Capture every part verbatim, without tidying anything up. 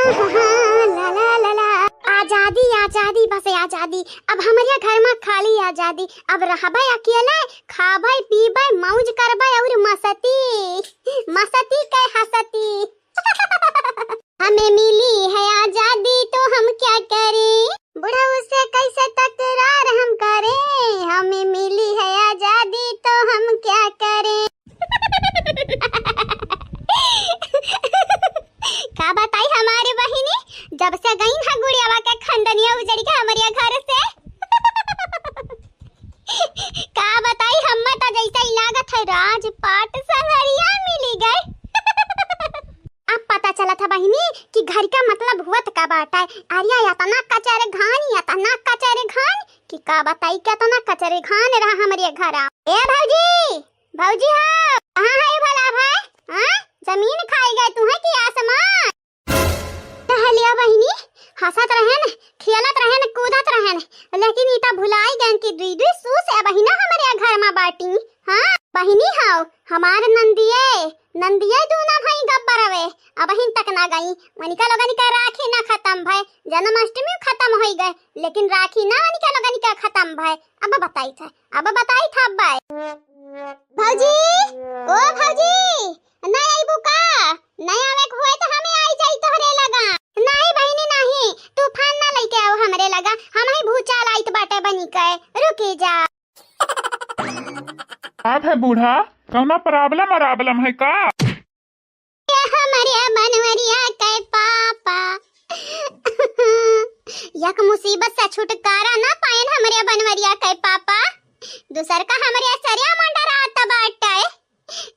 ला, ला, ला, ला। आजादी, आजादी, बस आजादी। अब हमरे घर मा खाली आजादी। अब रहबै अकेले, खाबै, पीबै, मौज करबै और मस्ती, मस्ती के हंसती। हमें मिली है आजादी तो हम क्या करें? बुढ़ऊ से कैसे तकरार हम करें? हमें मिली है आजादी तो हम क्या करें? का बताई हमारे बहिनी, जब से गई ना गुड़ियावा के खंडनिया उजड़ के हमरे घर से। का बताई, हम्मे त जैसे ही लागत है राजपाट संवरिया मिली गए। अब पता चलत है बहिनी कि घर का मतलब हुवत का बाटे। अरे इतना कचर घान, इतना कचर घान कि का बताई, कितना कचर घान रहा हमरे घरा। ए भौजी, भौजी हो, कहाँ है भला भाई? हाँ, जमीन खाई गए तू है कि आसमान? टहलिया बहिनी, हंसत रहेन, खेलत रहेन, कूदत रहेन, लेकिन ई त भुलाई गएन कि दुई दुई सूस ए बहिना हमरे घर मा बाटी। हाँ, बहिनी हाव, हमार नंदिये, नंदिये दूना भई गब्बरवे, अबहिन तक ना गई। वनिका लोगन के राखी ना खतम भय, जन्माष्टमी खतम होई गए, लेकिन राखी ना वनिका लोगन के खतम भय। अब बताई था, अब बताई था, अब बाय। भौजी, ओ भौजी, नहीं आइबू का? नहीं आवे के होए तो हमें आई जाई तोहरे लगा। नहीं बहिनी नहीं, तूफान ना लेके आओ हमरे लगा, हम ही भूचाल आइत बाटे बनी के, रुकी जा। का है बूढ़ा, कौना problem अराबलम है का? ये हमरे बनवरिया के पापा। यक मुसीबत से छुटकारा ना पाएन हमरे बनवरिया के पापा। दूसर का हमरे सरिया मंडरात बाटे।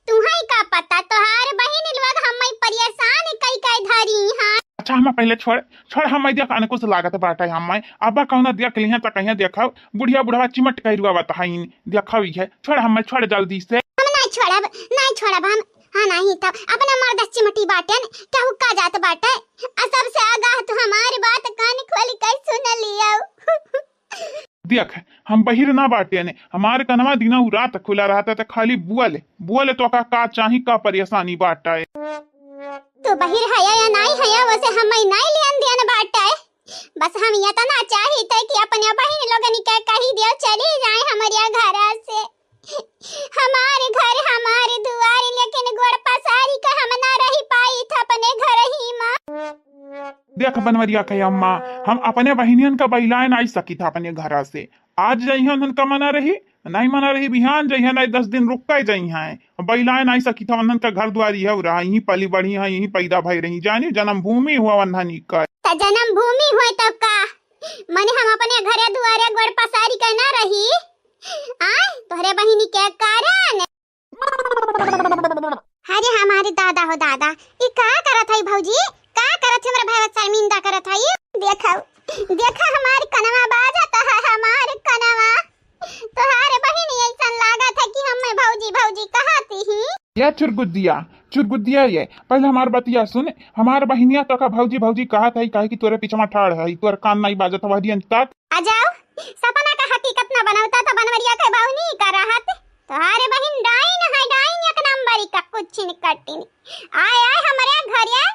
तुहई का पता, तोहार बहिन लोग हम्मई परेशान कई कई धरी हाँ। अच्छा, हम पहले छोड़, छोड़, हम देख अनकुछ लागत बाटे हम्मई। अब कौनो देख लिहे त कहिया देखब, बुढ़िया बुढ़वा चिमट कई रुआवत हईन, देखब इहे। छोड़ हम्मई, छोड़ जल्दी से। हम नहीं छोड़ब, नहीं छोड़ब हम। हाँ, नहीं तब अपना मर्द चिमटी बाटेन, केहू का जात बाटे। आ सबसे आगाह तू हमार बात कान खोल के सुन लियो। देख, हम बहिर ना बाटेन, हमार कनवा दिनौ रात खुला रहत है, त खाली बोल, बोल तो का, का चाही, का परेशानी बाटे। तू बहिर हया या नहीं हया, वैसे हम्मई नहीं लेन देन बाटे। बस हम इतना चाहित है कि अपने बहिन लोगन के कही दियो, चली जाए हमरे घर से। हमार घर, हमार दुआर, लेकिन गोड़ पसारी के हम ना रही पाइत अपने घर ही मा। देख बनवरिया के अम्मा, हम अपने बहिनियन का बैलाए नाई सकित अपने घरा से। आज जइहन उनका मना रही, नाई मना रही, बिहान जइहन, नाई दस दिन रुक के जइहन। बैलाए नाई सकित उन्हन का घर दुआरी है, रहा यहीं पली बढ़ी है, यहीं पैदा भई रही, जानी जन्मभूमि हुआ उन्हन का। त जन्मभूमि हुए तब का? मने हम अपने घरे दुआरे गोड़ पसारी के ना रही? आय, तोहरे बहिनी के कारण। अरे हमारे दादा हो दादा, ई का करत हई भौजी? का करत हई, हमरा भाई शर्मिंदा करत हई? देखो, देखो हमार कनवा बाजत है, हमार कनवा। तोहार बहिनी ऐसन लागत है कि हम्मे भौजी भौजी कहती ही। ये चुरगुद्दिया, चुरगुद्दिया ये, पहले हमार बतिया सुन। हमार बहिनिया तो का भौजी भौजी कहत है, काहे कि तोरे पिछवा ठाड़ है, तोर कान नहीं बाजत है, वहदियन तक। आ जाओ, सपना का हकीकत ना बनावता तो बनवरिया के बाउनी का रहत। तोहारे बहिन डाइन है, डाइन एक नंबर का कुछ न कटिन। आय, आय, हमरे घरे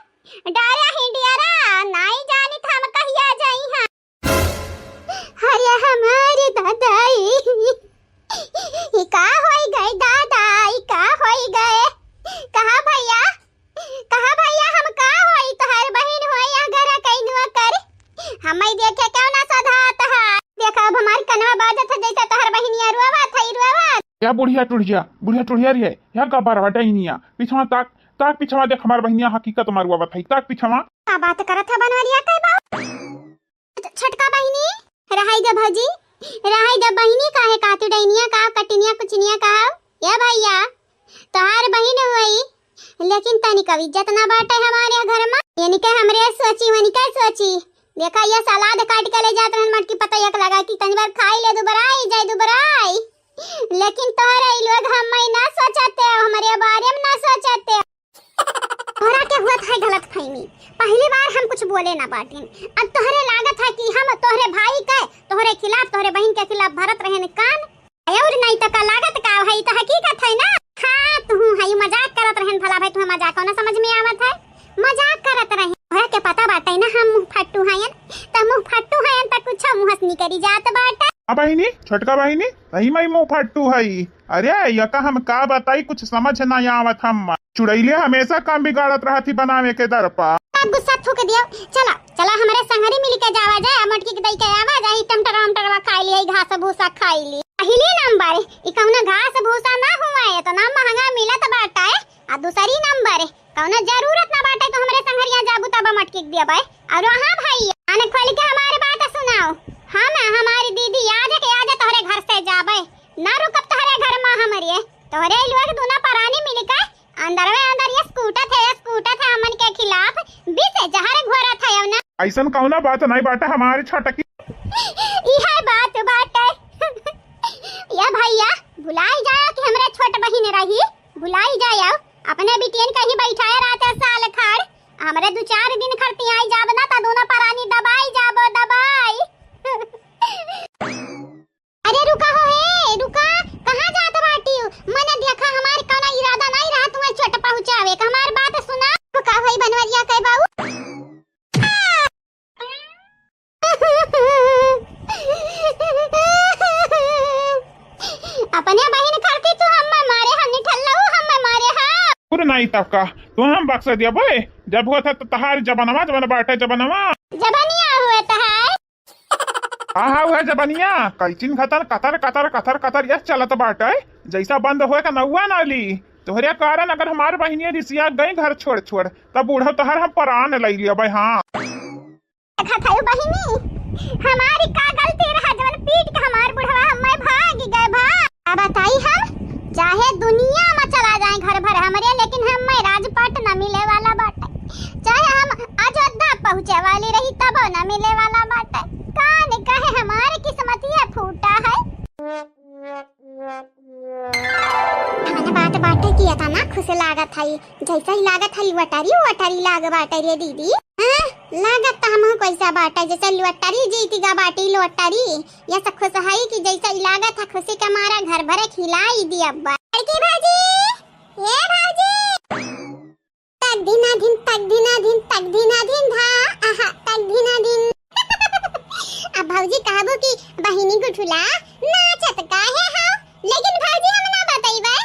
डारा ही डियरा, नाई जानित हम कहिया जाई हैं। अरे हमारे दादा, ई, ई का होई गए दादा, ई का होई गए? कहा भैया, कहा भैया, हम का होई, तोहार बहिन होई, या घर कई नुआ कर। हम्मे देखे क्यों ना सधात है? देखा, अब हमार कनवा बाजत है, जैसे तोहार बहिनिया रोवत है, रोवत। या बुढ़िया टुढ़िया, बुढ़िया टुढ़िया रे, या गब्बर हटा ही नहीं आ। पिछवा ताक, ताक पिछवा देख, हमार बहिनिया हकीकत मारुआवत है, ताक पिछवा। का बात करत है बनवरिया के बाऊ? छ-, छोटका बहिनी, रहाई दे भौजी, रहाई दे बहिनी, काहे का तू डैनिया का, कटिनिया, कुचिनिया का हो? ए भैया, तोहार बहिन होई, लेकिन तनिक इज्जत ना बाटे हमारे घर मा। इनके हमरे सोची, वनिके सोची। देखा, ये सलाद काट के ले जात रहन, मटकी पता एक लगा कि तनी बार खाई ले, दुबराई जाए, दुबराई। लेकिन तोहरे ई लोग हम्मे ना सोचते हो, हमरे बारे में ना सोचते हो। तोहरा के हुआ था गलत फहमी, पहली बार हम कुछ बोले ना बाटिन। अब तोहरे लागत है कि हम तोहरे भाई के, तोहरे खिलाफ, तोहरे बहिन के खिलाफ भरत रहेन कान। और नहीं तो का लागत का है, ई तो हकीकत है ना। हाँ, तू है मजाक करत रहेन, भला भाई तुम्हें मजाक ना समझ में आवत है, मजाक करत रहेन। तोहरा के पता बाटे बहिनी, छोटका बहिनी, सही में मुंह फट्टू हई। अरे, यका हम का बताई, कुछ समझ ना आवत हम। चुड़ैले हमेशा काम बिगाड़त रहत ही बनावे के दर पा। अब गुस्सा थूक दियो। चला, चला, हमरे संगरी मिल के जावा जाए, आ मटकी के दई के आवा जाए, टमटरवा उमटरवा खाई ली, घास भूसा खाई ली। पहली नंबर, ई कौनो घास भूसा ना हुआ, इतना महंगा मिलत बाटे। आ दूसरी नंबर, कौनो जरूरत ना बाटे, तू हमरे संगरिया जाबू तब मटकी के दियबे। और हाँ भाई, कान खोल के हमारे बात सुनाओ। हम, हमारी दीदी आज के आज तोहरे घर से जाबे, ना रुकब तोहरे घर में हमरे। तोहरे लोग दूना परानी मिल के अंदर में अंदर ये स्कूटत है, ये स्कूटत है हमन के खिलाफ, विष जहर घोरत है ना। ऐसन कौनो बात नहीं बाटे हमारी छोटकी। इहे बात बाटे। या भैया, भुलाई जाओ कि हमरे छोट बहिन रही, भुलाई जाओ। अपने बिटियन कहीं बैठाए रहते साल खाड़, हमरे दू चार दिन खड़ पियाई जाब ना, त दूना परानी दबाई जाबो, दबाई। अरे रुका हो, हे, रुका, कहाँ जात बाटी? मने देखा, हमार कौनो इरादा नहीं रहा तुम्हें चोट पहुँचावे का। हमार बात सुना। का होई बनवरिया के बाऊ? अपने बहिन खातिर तू हम्मे मारे, हम निठल्लऊ हम्मे मारे, हाँ। पूरे नहीं तब का, तू हम बक्सा दिया बे, जब होत है तो तहार जबनवा, जबन बाटे जबनवा। जबनिया हुए तहार। हाँ, हाँ, उहे जबनिया, कैचिन खतर, कतर, कतर, कतर, कतर, यस चलत बाटे, जैसा बंद होए का नौवा नाली। तोहरे कारण अगर हमार बहिनिया रिसिया गई घर छोड़, छोड़, तब बूढ़ा तोहर हम परान लई लिया भाई, हाँ। देखत हयू बहिनी, हमारी का गलती रहा, जवन पीट के हमार बुढ़वा हम्मे भाग गए भा। अब बताई हम, चाहे दुनिया में चला जाए घर भर हमरे, लेकिन हम्मे राजपाट न मिले वाला बाटे। चाहे हम अयोध्या पहुँचे वाली रही, तबो न मिले वाला बाटे। कान कहे हमारे किस्मतिया फूटा है। हमने बात बाटे किया था ना, खुश लागत है, जैसा ही लागत है लुअटारी, उअटारी लाग बाटे रे दीदी। हाँ, लागत त हमहू कैसा बाटे, जैसे लुअटारी जीत गा बाटी लुअटारी। या सब खुश है कि जैसा ही लागत है, खुशी के मारा घर भरे खिलाई दिया बा। बड़की भौजी, ए भौजी। तक धिना धिन, तक धिना धिन, तक धिना धिन धा, आहा, तक धिना धिन। अब भौजी कहबो कि बहिनी गुठुला, नाचत काहे हो? लेकिन भौजी हम ना बतइबे।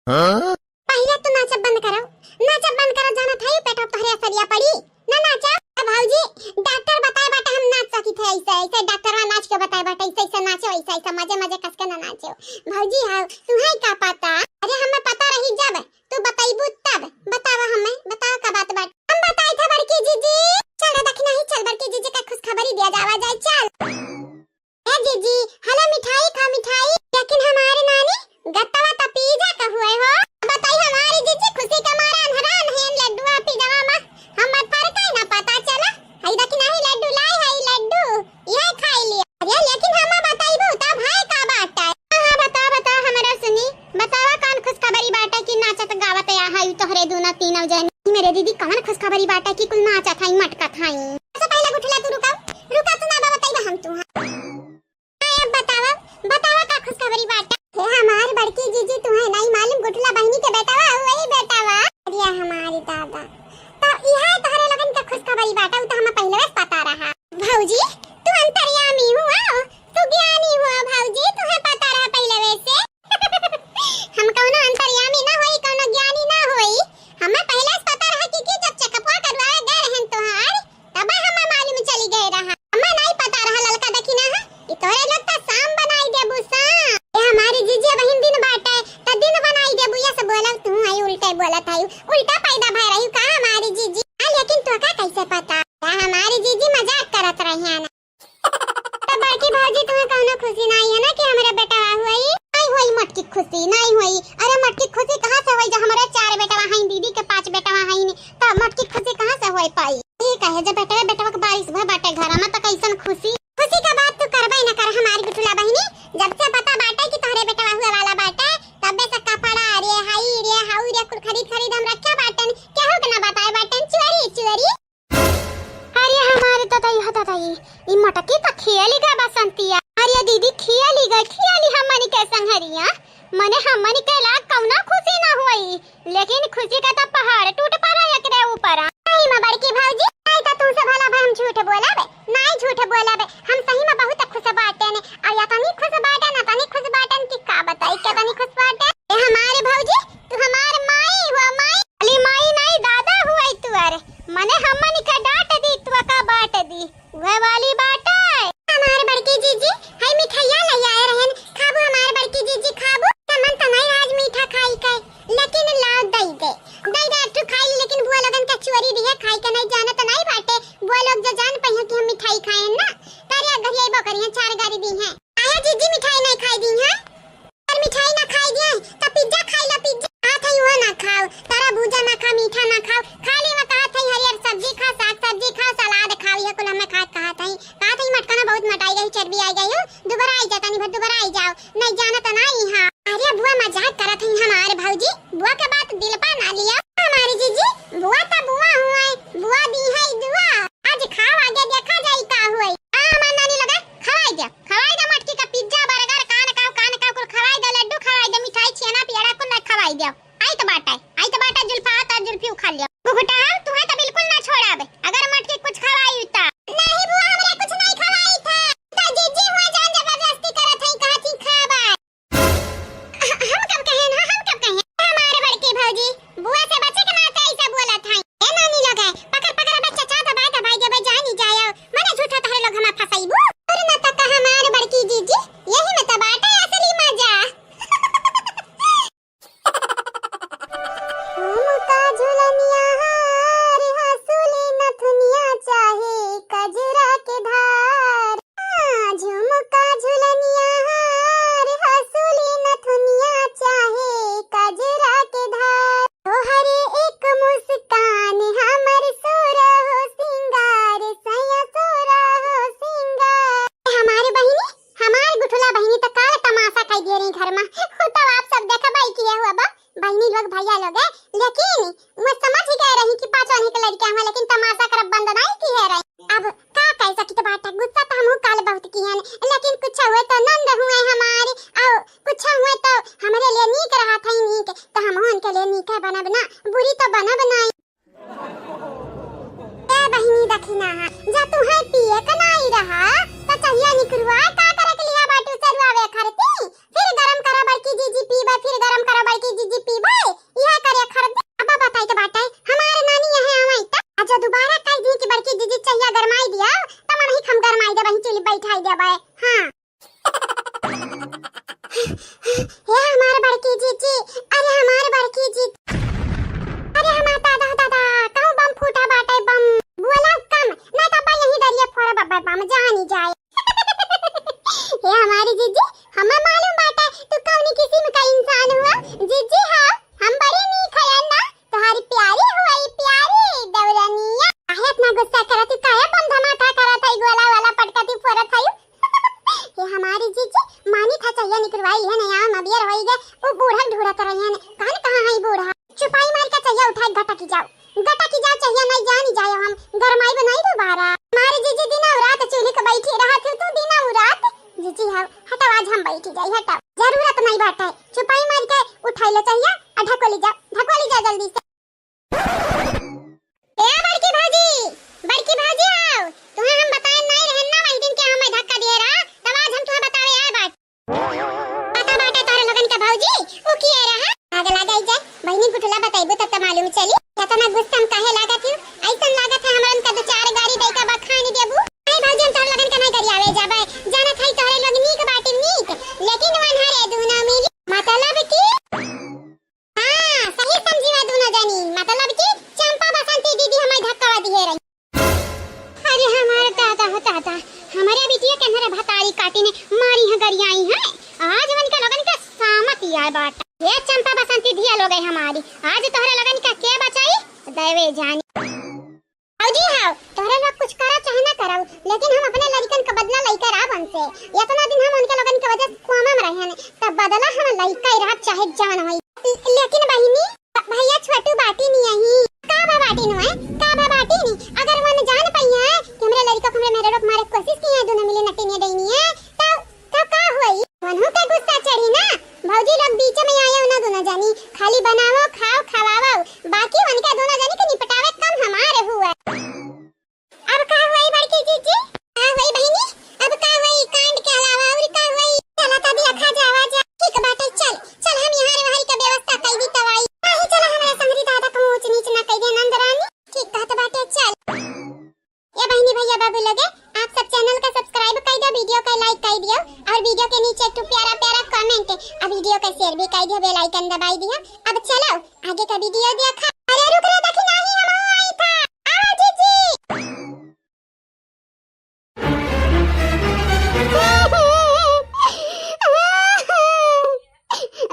हाँ? पहिले तू नाचब बंद करो, नाचब बंद करो, जानत है पेट तोहरे असरिया पड़ी, ना नाचा। अब भौजी डॉक्टर बताए बाटे हम नाच सकित है ऐसे, ऐसे डॉक्टरवा नाच के बताए बाटे ऐसे, ऐसे नाचो, ऐसे, ऐसे मजे, मजे कस के ना नाचो। भौजी हाँ, तुम्हें का पता? अरे हमें पता रही जब तू बताइबू तब। बतावा हमें, बतावा का बात बाटे। हम बताई थे बड़की जीजी। चल रे दखिना ही चल, बड़की जीजी का खुशखबरी दिया जावा जाए, चल। ए जीजी, हला मिठाई खा मिठाई, लेकिन हमारे नानी गत्तवा त पीजा का हुए हो। बताई हमारी जीजी खुशी के मारे अनहरान है लड्डुआ पीजवा मा, हमर फर्क है ना पता चला। हई दखिना ही लड्डू लाई है लड्डू, यह खाई लिया। अरे लेकिन हम बताइबू तब है का बात है। हाँ, हाँ, बता, बता, हमरा सुनी। बतावा कौन खुशखबरी बाटे कि नाचत गावत या है तोहरे दूना तीनों जन। मेरे दीदी कौन खुशखबरी बाटे कि कुल नाचत है, मटकत है। सबसे पहले गुठला तू रुका, रुका तू ना बताइबा हम तू। हाँ, अब बतावा, बतावा का खुशखबरी बाटे। हे हमार बड़की जीजी, तुम्हें नहीं मालूम गुठला बहिनी के बेटावा, वही बेटावा। अरे हमारी दादा, तो इहे तोहरे लगन के खुशखबरी बाटे, उ तो हमें पहले से पता रहा। भौजी, तू अंतर्यामी हुआ, तू ज्ञानी हुआ भौजी, तुम्हें पता रहा पहले से। हम कौनो अंतर्यामी ना होई, कौनो ज्ञानी ना होई, हमें पहले से पता रहा कि, कि जब चेकअपवा करवावे गए रहन तोहार, तब हमें मालूम चली गए रहा। हमें नहीं पता रहा ललका दखिना है, कि तोरे लोग तो शाम बनाई देबू शाम। ए हमारी जीजी बहिन दिन बाटे, त दिन बनाई देबू, या सब बोलब तू आई उल्टे बोलत आई, उल्टा पैदा भय रही का हमारी जीजी? आ, लेकिन तोका कैसे पता? या हमारी जीजी मजाक करत रही है ना। तो बड़की भौजी तुम्हें कौनो खुशी नहीं है ना कि हमारे बेटा हुई? नहीं हुई मटकी खुशी, नहीं हुई। अरे मटकी खुशी कहाँ से हुई जब हमारे चार बेटा हैं, दीदी के पांच बेटा हैं, तो मटकी खुशी कहाँ से हुई पाई? ठीक है, जब बेटवा बेटवा के बारिश भय बाटे घर में, तो कैसन खुशी? खुशी का बात तू करबे न कर हमारी गुठुला बहिनी। जब से पता बाटे कि तोहरे बेटवा हुए वाला बाटे, तबे से कपड़ा रे, हाई रे, हाउ रे, कुल खरीद खरीद हम रखे बाटन, केहू के ना बताए बाटन, चोरी चोरी। अरे हमारे दादा, यह दादा, ये, ई मटकी तो खियाली गए बसंतिया। अरे दीदी, खियाली गए, खियाली हमनी के संघरिया। मने हमनी के लाग कौना खुशी ना हुई, लेकिन खुशी का तो पहाड़ टूट पड़ा एकरे ऊपर। सही में बड़की भौजी, नहीं तो तुमसे भला भाई हम झूठ बोलब, नहीं झूठ बोलब, हम सही में बहुत खुश बाटे ने, और इतनी खुश मने हमनी का डांट दी, तू का बांट दी, उहे वाली बात है। हमार बड़की जीजी, हई मिठाइया लइ आए रहन, खाबू हमार बड़की जीजी, खाबू? त मन त नहीं आज मीठा खाई के, लेकिन लाओ दई दे, दई दे, एक ठो खाई, लेकिन बुआ लोगन का चोरी दिहे खाई के, नहीं जानत नहीं बाटे, बुआ लोग जो जान पइहें कि हम मिठाई खाएन ना, तरे गरियाइबो करिहें, चार गारी दिहें। आया जीजी मिठाई नहीं खाई दिहें? अगर मिठाई ना खाई दिहें, त पिज्जा खाई ला, पिज्जा। कहत हई उहो ना खाओ, तरबूजा ना खाओ, मीठा ना खाओ, खाली में कहत हई हरियर सब्जी खाओ, साग सब्जी खाओ, सलाद खाओ, ये कुल हमें खात कहत हई। कहत हई मटकना बहुत मोटाई गई, चर्बी आई गई हो, दुबरा आई जाता नहीं भर दुबरा आई जाओ, नहीं जानत ना इहाँ। अरे बुआ मजाक करत हई हमार भौजी, बुआ के बात दिल पा ना लिया। हमारी जीजी, बुआ त बुआ हुए, बुआ दिहे दुआ। आज खाओ आगे देखा जाई का हुए। आ हमार नानी लगे खवाई दे, खवाई दे मटकी का पिज्जा, बर्गर, कान काव, कान काव कुल खवाई दे, लड्डू खवाई दे, मिठाई, छेना, पेड़ा कुल खवाई दे। आई त बाटे, आई त बाटे जुल्फा, त जुल्फी उखाड़ लिया। घुघुटा, तुहे त बिल्कुल ना छोड़ाबे, अगर मटकी कुछ खवाई त। नहीं बुआ, हमरा कुछ नहीं खवाई था। त जीजी हुआ जान जबरदस्ती करत हई, कहत हई खाबा। ह-, हम कब कहेन, हाँ, हम कब कहेन? हमार बड़की भौजी, बुआ से बचे के नाते ऐसे बोलत हई। ए नानी लोग है, पकड़, पकड़, अबे चचा दबाए, दबाए देबे, जानी जाए। मने झूठा तहरे लोग हमें फंसाइबू। और न त का हमार बड़की जीजी, यही में त बाटे असली मजा। झुमका झुलनिया हार हंसुली नथुनिया चाहे कजरा के धार। हाँ, झुमका झुलनिया हार हंसुली नथुनिया चाहे कजरा के धार। तोहरे एक मुस्कान हमर सोरहो सिंगार, सैया सोरहो सिंगार। हमार बहिनी, हमार गुठुला बहिनी त काल तमाशा कई दिहे रही घर मा। उ तब आप सब देखबे किहे हुआ बा, बहिनी लोग, भैया लोग, लेकिन वो समझ गए रही कि पाँच आने के लड़का हुआ, लेकिन तमाशा करब बंद नहीं किहे रही। अब का कह सकित बाटे, गुस्सा त हमहू काल बहुत किहेन, लेकिन कुछ हुए त नंद हुए हमारे, और कुछ हुए त हमरे लिए नीक रहत है नीक, त हमहू उनके लिए नीक बनब ना, बुरी त बनब नहीं। ए बहिनी दखिना, जा तुहे पिए के नाई रहा, त चहिया निकरुआ का करे के लिहा बाटू सरुआवे खरती? फिर गरम करा बड़की जीजी पीबे, फिर गरम करा बड़की जीजी पीबे, इहे करे खरती। अब बताई त बाटे, हमार नानी यहे आवई त, आ जो दोबारा कह दी कि बड़की जीजी चहिया गरमाई दिया, त मनही हम गरमाई देबे, वहीं चूल्ही बैठाई देबे। हाँ। हे हमार बड़की जीजी, अरे हमार बड़की जीजी, अरे हमार दादा, दादा, कहूँ बम फूटा बाटे, बम। बोला कम, ना त बा यही दरिये फोड़ा बब्बा बम, जानी जाए। हे हमारी जीजी, हमें मालूम बाटे, तू कौनी किस्म का इंसान हुआ। जीजी, हाँ, हम बड़ी नीक हयन ना, तोहारी प्यारी हुई, प्यारी देवरनिया। काहे इतना गुस्सा करत हई? काहे बम धमाका करत हई? गोला वाला पटकत हई, फोड़त हई? ये हमारी जीजी मानी था चाहिए निकलवाई है नहीं, आम अबियर होई गए, वो बूढ़ा ढूढ़त रही है, कौन कहाँ है बूढ़ा? चुपाई मार के चाहिए उठाए गटकी जाओ, गटकी जाओ चाहिए नहीं जानी जाए, हम गरमाई बनाई दोबारा। हमारी जीजी दिन और रात चूल्ही के बैठी रहा थी, तू दिन और रात जीजी हव, हटाओ आज हम बैठी जाई, हटाओ, जरूरत नहीं बाटे, चुपाई मार के उठाई लो चाहिए, आ ढकोली जाओ, ढकोली जाओ जल्दी से। ए बड़की भौजी, बड़की भौजी आओ, तुहे हम बताए नहीं रहन ना वही दिन के हमें धक्का दिए रहा, तब आज हम तुहे बतावे आए बाटे। पता बाटे तोहरे लोगन के भौजी, उ किए रहा? आग लागे जाए, बहिनी गुठला बताइबू तब त मालूम चली। इतना गुस्सा में काहे लागत हू? ऐसन लागत है हमरन का दो चार गारी दई का बखानी देबू। नहीं भौजी, हम तोहरे लोगन के नहीं गरियावे जाबे, जानत है तोहरे लोग नीक बाटी नीक, लेकिन वनहरे दूनो मिली। मतलब कि हाँ, सही समझी हुआ दूनो जनी, मतलब कि चंपा बसंती दीदी हमें धक्का दिए रही। अरे हमारे दादा हो दादा, हमारे बिटिया के अंदर भतारी काटी ने मारी है, गरियाई है। आज उनके लोगन के सामत ही आए बाटा। ये चंपा बसंती धिया लोग है हमारी, आज तोहरे लोगन का के बचाई? दैवे जानी। भौजी हाव, तोहरे लोग कुछ करा चाहे ना करा, लेकिन हम अपने लड़कन का बदला लइके रहब उनसे। इतना दिन हम उनके लोगन के वजह से कोमा में रहन, तब बदला हम लइके रहब चाहे जवन होई। लेकिन बहिनी, भैया छोटू बाटी नहीं आई। का भा बाटी नु है? का भा बाटी नहीं? अगर वन जान पाई है कि हमरे लड़का को हमरे मेरे लोग मारे कोशिश की है, दोनों मिले नटीनिया डैनी है, तब तब का होई? वनहु के गुस्सा चढ़ी ना, भौजी लोग बीच में आए ना दोनों जनी, खाली बनावो, खाओ, खवावो, बाकी उनके दोनों जनी के निपटावे कम हमार हुआ। अब का होई बड़की जीजी? का होई बहिनी? अब का होई? कांड के अलावा और का होई? चला तब रखा जावा जा। ठीक बाटे, चल, चल हम यहाँ रहाई के व्यवस्था कई दी तवाई। नहीं चला हमरा संगरी दादा को ऊंच नीच ना कई दे नंद रानी। ठीक कहत बाटे, भी कह दिया, bell icon दबाई दिया। अब चलो आगे का video देखा। अरे रुक रे, देखी नहीं, हम आई था। आ जीजी।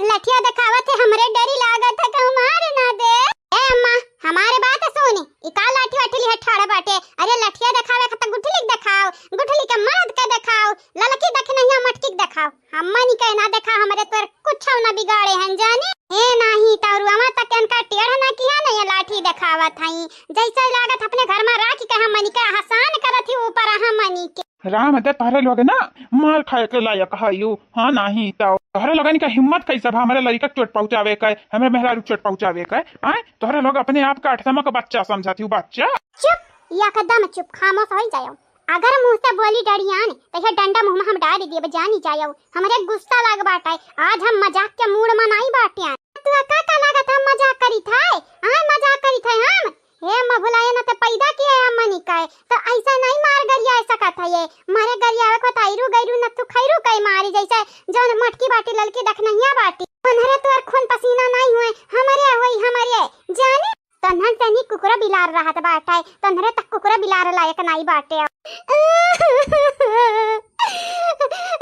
लठिया देखावत है, हमरे डरी लागत है, कहूँ मार ना दे। ए अम्मा, हमारे बात सुनी, ई का लाठी वाठी लिहे ठाड़ बाटे? अरे लठिया देखावे खातिर गुठली के देखाओ, गुठली के मर्द के देखाओ, ललकी दखिनहिया मटकी के देखाओ। हमनी के ना देखा, हमरे तोर कुछ ना बिगाड़े हन जानी। ए नाही, तौरुआवा तक इनका टेढ़ ना किया ना, ये लाठी देखावत हई। जैसे लागत अपने घर में राखी के हमनी के एहसान करत ही ऊपर हमनी के। राम दे, तोहरे लोग ना मार खाए के लायक हयू। हाँ, नाही तो तोहरे लोगन के हिम्मत कैसे बा हमरे लड़का के चोट पहुँचावे के, हमरे मेहरारू के चोट पहुँचावे के? आय, तोहरे लोग अपने आप का अठसमा का बच्चा समझत हयू, बच्चा। चुप, एकदम चुप, खामोश हो जाओ। अगर मुँह से बोली डरियान, तो ये डंडा मुँह में हम डाल देब, जानी जाओ। हमरे गुस्सा लाग बाटे, आज हम मजाक के mood में नाई बाटे। तू का, का लागत हम मजाक करी थे? आय, मजाक करी थे हम? हे अम्मा भुलाए ना, तो पैदा किए हमनी के, तो ऐसा नहीं मार गरिया सकत है ये। मारे गरियावे को तैरू गैरू न तू खैरू कई मारी, जैसे जौन मटकी बाटी ललकी दखनहिया बाटी। उन्हरे तोर खून पसीना नहीं हुए, हमरे हुई हमरे। जाने तन्हन से नी कुकुरा बिलार रहत बाटे, तन्हरे तक कुकुरा बिलार लायक नहीं बाटे।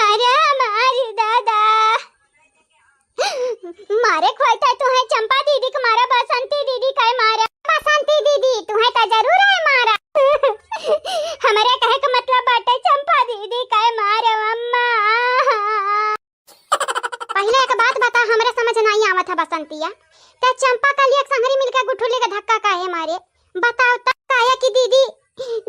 अरे हमारी दादा। मारे खोई था तुहे चंपा दीदी के मारा, बसंती दीदी के मारा। बसंती दीदी, तुहे तो जरूर है मारा। हमरे कहे के मतलब बाटे चंपा दीदी के मारा अम्मा। पहले एक बात बता, हमरे समझ नहीं आवत है बसंतिया, ते चंपा का लिए संगरी मिलके गुठुली के धक्का काहे मारे? बताओ त। काहे कि दीदी,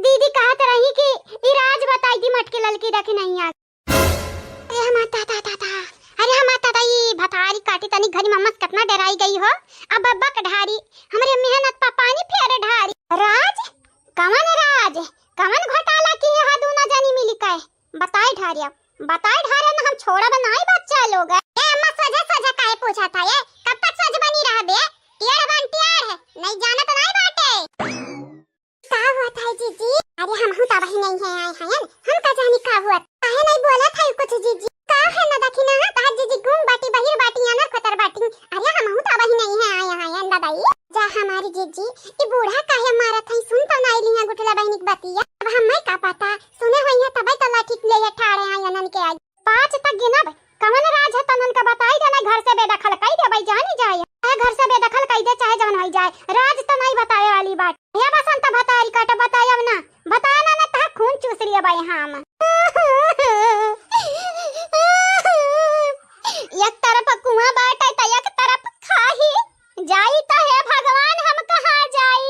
दीदी कहत रही कि ई राज बताई दी मटकी ललकी दखिनहिया। अरे हमार दादा, दादा, अरे हमार दादा, ई भतारी काटी तनी घरी मम्मा से कितना डराई गई हो। अब बब्बा के ढारी, हमरे मेहनत पर पानी फेर ढारी। राज? कवन राज? कवन घोटाला किहे हा दूनो जनी मिली के? बताई ढारिया, बताई ढारिया ना, हम छोड़ब नाई बच्चा लोग। ए अम्मा, सोझा सोझा काहे पूछा था ये? कब तक सोझ बनी रहबे? टेढ़ बन टेढ़, नहीं जानत नाई बाटे। का हुआ था जीजी? अरे हमहू तो वही नहीं है आए हैं, हम का जानी का हुआ। काहे नहीं बोला था कुछ जीजी? का है ना देखी ना, तहार जीजी गूंग बाटी, बहिर बाटी, अनर खतर बाटी। अरे हमहू तो वही नहीं है आए हैं दादाई। जा हमारी जीजी, ई बूढ़ा काहे मारत है? सुन तो नाई लिया गुठला बहिनी के बतिया। अब हमें का पता, सुने होई है तबे तो लाठी ले ये ठाड़े आए अनन के आई। पाँच तक गिनब, कवन राज है तनन का बताई देना, घर से बेदखल कई दे भाई, जानी जाए। चाहे घर से बेदखल कई दे, चाहे जवन होई जाए, राज तो नहीं बतावे वाली बात। हे बसंत भतारी काट बताए अब ना, बताए ना, ना तहा खून चूस रही है भाई हम। एक तरफ कुआं बाटे त एक तरफ खाही, जाई त हे भगवान हम कहाँ जाई?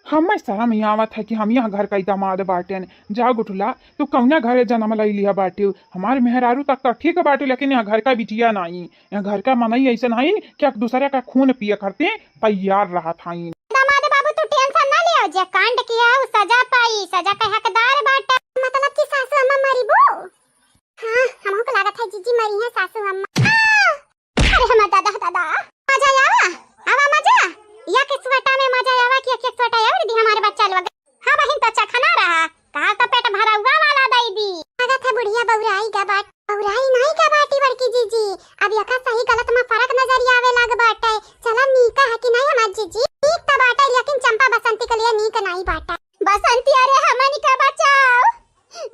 हमें शर्म ही आवत है कि हम यहाँ घर का ही दामाद बाटेन। जा गुठला, तू कौना घरे जन्म लई लिया बाटे? हमार मेहरारू तक तो ठीक बाटे, लेकिन यहाँ घर का बिटिया नहीं, यहाँ घर का मनई ऐसा नहीं कि एक दूसरे का खून पिए करते तैयार रहत हईन। दामाद बाबू, तू tension ना लियो, जे कांड किया है, उ सजा पाई, सजा के हकदार बाटे। मतलब कि सासू अम्मा मरीबू? हाँ, हमहू को लागत है जीजी मरी है सासू अम्मा। आ! अरे हमार दादा, दादा। मजा आवा, आवा मजा। या के स्वेटा में मजा आवा कि एक एक स्वेटा और दी हमारे बच्चा लोग। हाँ बहिन, तो चखना रहा, कहा तो पेट भरौआ वाला दई दी। लागत है बुढ़िया बौराई गा बाट, बौराई नहीं गा बाटी बड़की जीजी। अब यका सही गलत में फर्क नजर आवे लाग बाटे। चला नीका है कि नहीं हमार जीजी? नीक तो बाटे, लेकिन चंपा बसंती के लिए नीक नहीं बाटे। बसंती, अरे हमनी का बचाओ।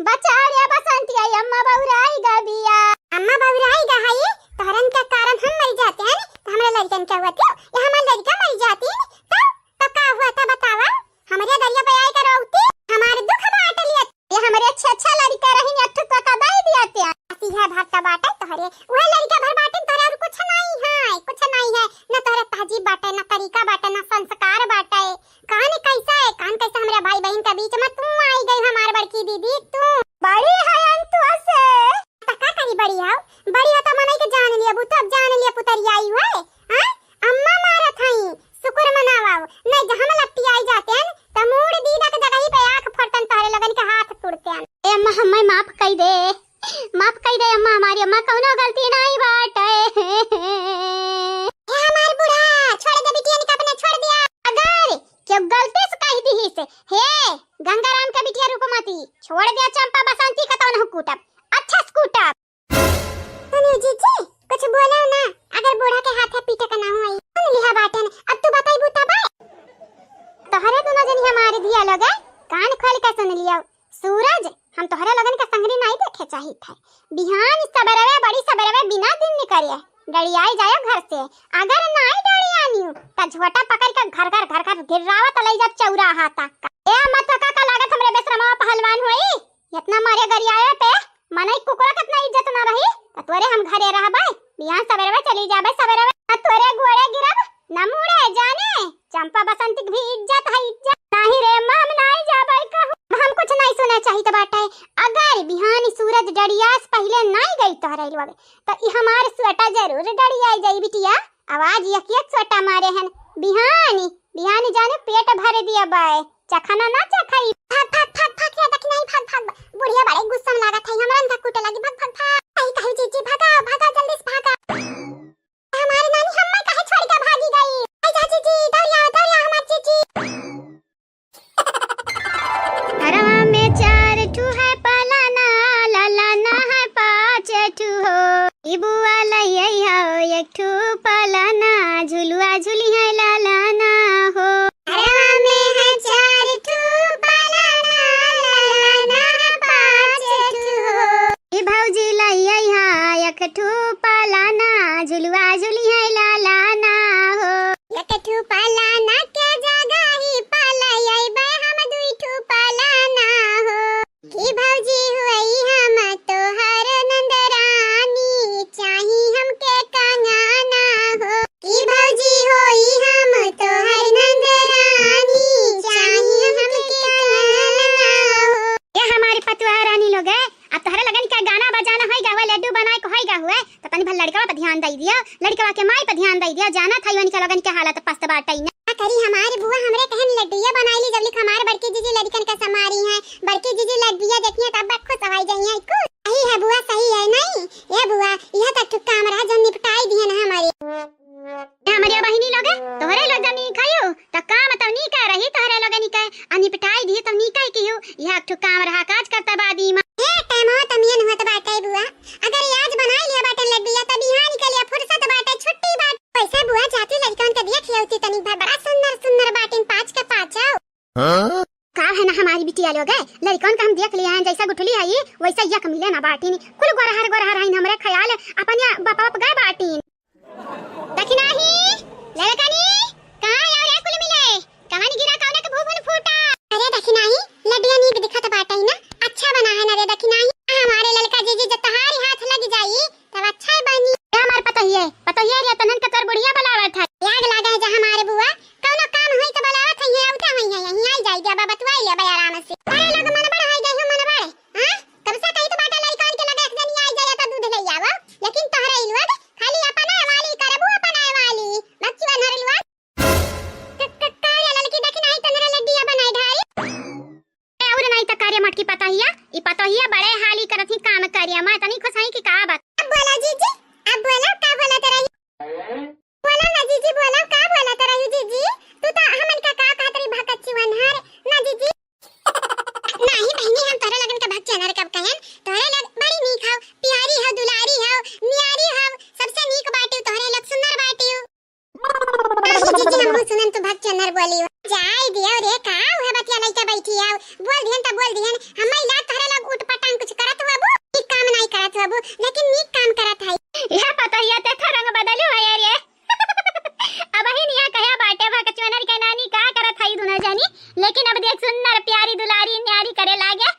बचाओ रे बसंती, आई अम्मा बौराई गा बिया। अम्मा बौराई गा हई, तोहरन के कारण हम मर जाते हैं, तो हमरे लड़कन के हुआ थी, या हमार लड़का मर जाती, तो, तो का हुआ था बतावा? हमरे दरिया पे आई के रोती, हमारे दुख बांट लिया। ये हमरे अच्छा अच्छा लड़का रही, अठू तो का दई दिया ते। असी है भर तो बाटे तोहरे, वह लड़का भर बाटे तोहरे, और कुछ नहीं है, कुछ नहीं है, न तोहरे तहजीब बाटे, न तरीका बाटे, न संस्कार बाटे। कान कैसा है, कान कैसा हमरे भाई बहिन के बीच में तू आई गई, हमार बड़की दीदी तू। बड़ी है अंतुआ से। त का करी बड़ी हो? बड़ी हो त मनई के जान लिया, बू तब जान लिया पुतरियाई हुए। हाँ? अम्मा मारत हई, शुक्र मनावा। नहीं जहाँ लपटी आई जाते हैं, त मूड़ दीदा के जगही पे आँख फोड़तन, तोहरे लोगन के हाथ तोड़ते हैं। ए अम्मा, हमें माफ कई दे, माफ कई दे अम्मा, हमारी अम्मा कौनो गलती नहीं बाटे। ए हमार बूढ़ा, छोड़ दे बिटिया के अपने, छोड़ दिया। अगर क्यों गलती से कह दी से, हे गंगाराम के बिटिया रूपमती, छोड़ दिया चंपा बसंती का तौन कूटब, अच्छा से कूटब। सुनियो जीजी, कुछ बोलो ना, अगर बूढ़ा के हाथे पीटे के ना होई। सुन लिहा बाटेन, अब तू बतइबू तबे। तोहरे दुनो जनी हमारे धिया लोगे, कान खोल के सुन लियो। सूरज, हम तोहरे लोगन के संगरी नाई देखे चाहित है। बिहान सबेरवे, बड़ी सबेरवे बिना दिन निकरिए डड़ियाई जायो घर से। अगर नाई डड़ियानियो, त झोटा पकड़ के घर घर, घर घर गिर्रावत लई जाब चौराहा तक। ए, मत का, का लागत हमरे बेसरमवा पहलवान होई? इतना मारे गरियाए पे मनई कुकुरा कितना इज्जत ना रही, त तोरे हम घरे रहबै। बिहान सबेरवे चली जाबै सबेरवे। ना तोरे गोड़े गिरब, ना मुड़े जाने। चंपा बसंती के भी इज्जत है, इज्जत। नाही रे माम, नाही जाबै कहूँ। हम कुछ नहीं सुने चाहित बाटे। अगर बिहानी सूरज डड़ियास पहिले नहीं गई तोहरे लोग, त ई हमार सोटा जरूर डड़ियाई जाई बिटिया। आवाज एक एक सोटा मारे हन। बिहानी, बिहानी जाने पेट भर दिया बाय। चखना ना चखाई। भाग, भाग, भाग, भाग रे दखिनाही, भाग, भाग। बुढ़िया बड़े गुस्सा में लागत है, हमरा ना कूटे लगी। भाग, भाग, भाग। आई कहू जीजी, भागा, भागा, जल्दी से भागा। हमारी नानी हम्मा काहे छोड़ के भागी गई? आई जा जीजी, दौड़िया, दौड़िया हमार जीजी। घरवा में चार ठू है पलाना, ललाना है पाँच ठू हो। ई बुआ लइया हो एक ठू पलाना, झुलुआ झुली है ललाना हो। घरवा में है चार ठू पलाना, ललाना है पाँच ठू हो। ई भौजी लइया एक ठू पलाना, झुलुआ झुली है ललाना हो। एक ठू पलाना के जगह ही पलइबै हम दुई ठू पलाना हो। की भौजी होई हम तोहर नंदरानी, चाही हमके कंगना हो। की भौजी होई हम तोहर नंदरानी, चाही हमके कंगना हो। ए हमारी पतुआ रानी लोगे, अब तोहरे लगन के गाना बजाना होई गा हुए, लड्डू बनाए के होई गा हुए, त तनी भर लड़कवा पर ध्यान दई दियो, लड़कवा के माई पर ध्यान दई दियो। जाना था इवन के लगन के हालत पस्त बाटई ना। का करी हमार बुआ, हमरे कहन लड्डुए बनाई ली, जब लिख हमार बड़की जीजी लड़कन का समारी हैं। बड़की जीजी लड्डुए देखिए तब खुश होई जाइए। कुछ सही है बुआ, सही है नहीं? ए बुआ, यह तो ठुक काम रहा जो निपटाई दिए ना हमारे। ए हमरिया बहिनी लोगे, तोहरे लोग जब नीक हयो, त काम तब नीक रही, तोहरे लोग नीक है, आ निपटाई दिए तब नीक है कियो। यह एक ठो काम रहा, काज करता बादी माँ। ए, टाइम हो तमियन होत बाटे बुआ, अगर आज बनाई लिया बाटे लड्डुआ, तब बिहान के लिए फुर्सत बाटे, छुट्टी बाटे। वैसे बुआ जाती लड़कन के देख लेती तनिक भर, बड़ा सुंदर सुंदर बाटिन, पाँच के पाँचों। हाँ? का है ना हमारी बिटिया लोगे, लड़कन का हम देख लिया है, जैसा गुठली है ये, वैसा यक मिले ना बाटिन, कुल गोरहर गोरहर है हमरे ख्याल, अपन या बापा बाप गए बाटिन। दखिनाही, ललकनी, कहाँ आयो रे कुल मिले? कहाँ गिरा कौने के भूभुन फूटा? अरे दखिनाही, लड्डुआ नीक दिखत बाटे ना, अच्छा बना है ना रे दखिनाही। हमारे ललका जीजी जब तहारी हाथ लग जाई, तब अच्छा ही बनी। ए हमार पतोहिए, पतोहिए रे तनन के तोर बुढ़िया बुलावत है। आग लागा है जा हमारे बुआ, कौनो काम होई तो बुलावत है, ये उठा होई है, यहीं आई जाई, अब बतवाई लेबे आराम से। अरे लोग मन बड़ होई गई हो, मन बड़, हाँ? कब से कही तो बाटा लड़कन के लगे एक जनी आई जाए तो दूध ले आवा, लेकिन तोहरे ई लोग खाली अपना वाली करबू, अपना वाली। बच्ची बनर लोग। क-, क-, का रे ललकी दखिनाही तनरा लड्डिया बनाई ढाई। ए, और नहीं त का रे मटकी पतोहिया, ई पतोहिया बड़े हाली करत ही काम करिया, मैं तनी खुश हई कि का बात। अब बोला जीजी, अब बोला, का बोला तेरा? बोला ना जीजी, बोला, का बोला तेरा जीजी? तू तो हमन का का कहत रही भकच्ची वनहर ना जीजी। नाही बहिनी, हम तोहरे लगन के भक्ति अनर कब कहन, तोहरे लोग बड़ी नीक हव, प्यारी हव, दुलारी हव, न्यारी हव, सबसे नीक बाटिउ, तोहरे लोग सुंदर बाटिउ। नाही जीजी, हमहू सुनन तू भक्ति अनर बोलिउ। जाय दियो रे, का उहे बतिया लइका बैठी हव, बोल दिहन त बोल दिहन, हम्मे लाग तोहरे लोग उटपटांग कुछ करत हुआ बू, नीक काम नाही करत हुआ बू, लेकिन नीक काम करत है। यह पतोहिया ते रंग बदलू है रे। अब ही निया कहे बाटे भकचुअनर के नानी का करत हई दुनो जनी, लेकिन अब देख सुंदर प्यारी दुलारी न्यारी करे लागे।